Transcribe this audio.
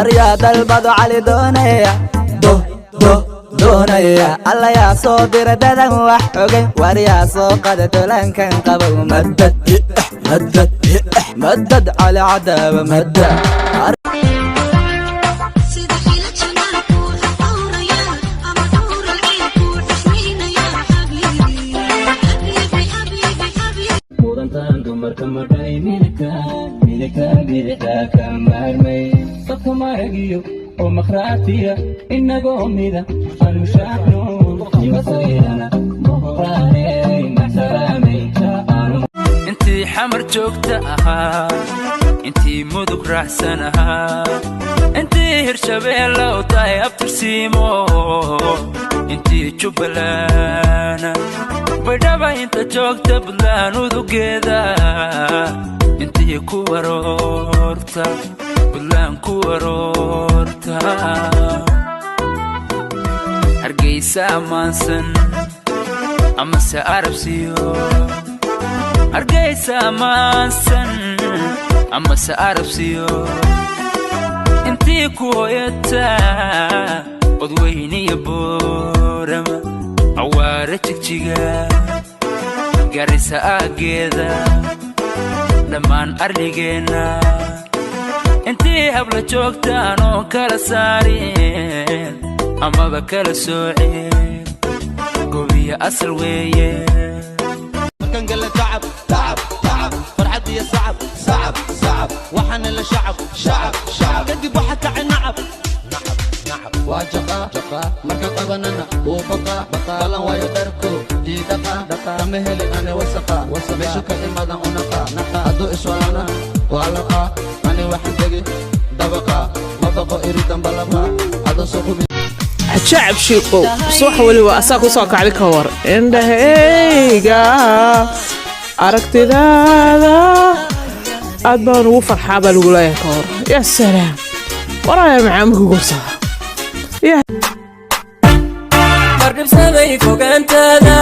Aryaa dalbado Cali doonaya, do do doonaya. Allayaa soo dira dadan wax ogay, waryaa soo qada dolankan qabow. Madad, madad, madad, Cali cadaaba madad. Sida xila janaan kuu xaqoonaya ama xuural ciin kuu xushmaynaya, xabiibi, xabiibi, xabiibi, xabiibi. Mudantaan dumarka madhay, midigta, midigta, bidixda ka maarmay. Dadka maragiyo oo makhraatiya inagoo mida aanu shaacno imasayrana boqoraaney maxsalaamay aanu. Intii Xamar joogta ahaa, intii Mudug raacsan ahaa, intii Hirshabeelle u tahay abtirsiimo, intii Jubbaland, Baydhaba inta joogta, Buntland udugeeda, intii ku aroorta Buntland, ku aroorta Hargeysa ammaansan amase Arabsiyo, Hargeysa ammaansan amase Arabsiyo, intii ku hoyata Odweyniyo Boorama, Awaare, Jigjiga, Garisa aaggeeda, dhammaan arligeenna, intii habla joogtaan oo kala saarin amaba kala soocin, gobiyo asal weeye. Markaan gala tacab, tacab, tacab, farxad iyo sacab, sacab, sacab, waxaana la shacab, shacab, shacab, kadib waxa kacay nacab, nacab, nacab. Waa jaqa, jaqa, marka qabanana wuu baqa, baqa, balan waayo dharku diidaqa, dhaqa, kama helin ane wasaqa, meeshu ka imadan unaqa, naqa. Hadduu iswalana waa laqa, ani waxaan tegi dabaqa, ma baqo iridan balaqa adoo soo qubi. Shacab shiiqow, subax weliba asaa ku soo kacday. Ka war indhahayga aragtidaada, aad baan ugu farxaa baa lagu leeyahay. Ka war, ya salaam, waraaya maxaa marku guursada? Mardhibsaday fogaantaada.